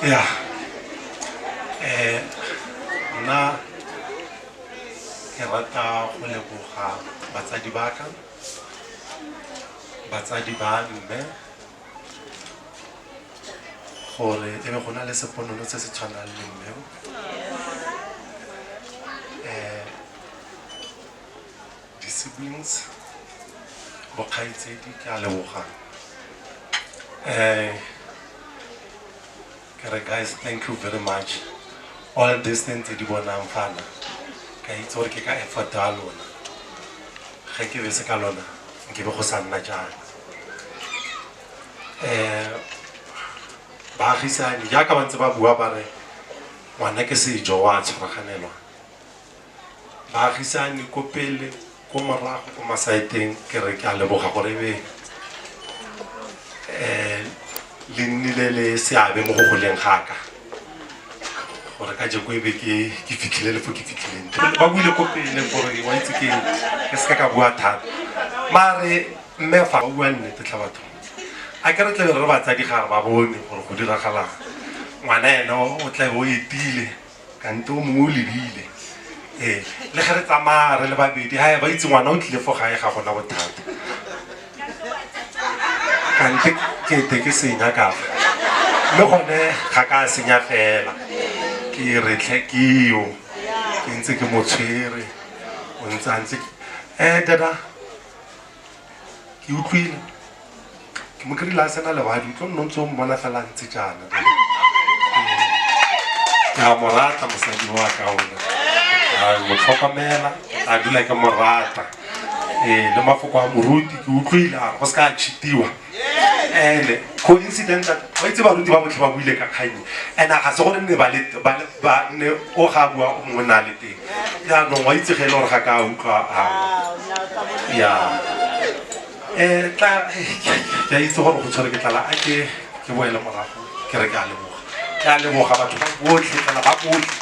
Ya um nna ke rata go leboga batsadi ba ka, batsadi ba mme gore e be go na le seponono se se tshwanang le mme o. Um Di-siblings, bokgaitsedi ke a leboga. Um ke re guys thank you very much. All these things tse di bonang fana ka itse gore ke ka effort ya lona. Ge ke be se ka lona nke be go sa nna jaana. Um baagisani jaaka ba ntse ba bua ba re ngwana ke sejo wa tshwaraganelwa. Baagisani ko pele, ko morago, ko masaeteng, ke re ke a leboga gore ebe um le nnile le seabe mo go goleng ga ka gore ka jeko ebe ke ke fitlhile le fo ke fitlhileng teng. Ba buile ko pele gore wa itse ke ke seka ka bua thata mare mme fa ba bua nnete tlha batho a ke re tlebe re batsadi ga re ba bone gore go diragalang ngwana ene o tlabe o etile Kante o mongwe o lebile. Ee, le ge re tsamaya re le babedi, hae ba itse ngwana o tlile fo gae ga gona bothata. Kante ke te ke senya ka fa. Mme gone ga ka senya fela. Ke re tlhe ke yo. Ke ntse ke mo tshwere. O ntse a ntse. Eh dada, Ke utlwile. Ke mo kry-ile a sena lebadi, o tlo nna o ntse o mmona fela a ntse jaana. Ke a mo rata mosadi wa ka ona. A mo tlhokomela, a dula ke mo rata. Ee, le mafoko a moruti ke utlwile a re go se ka a cheat-iwa. And coincidental, wa itse baruti ba botlhe ba buile ka kgang e. And ga se gore ne ba le, ba le, ba ne o ga a bua o mongwe ne a le teng. Jaanong wa itse ge e le gore ga ka utlwa a ya um tla ke a itse gore go tshwere ke tlala a ke ke boele morago ke re ke a leboga ke a leboga batho ba botlhe fela ba botlhe.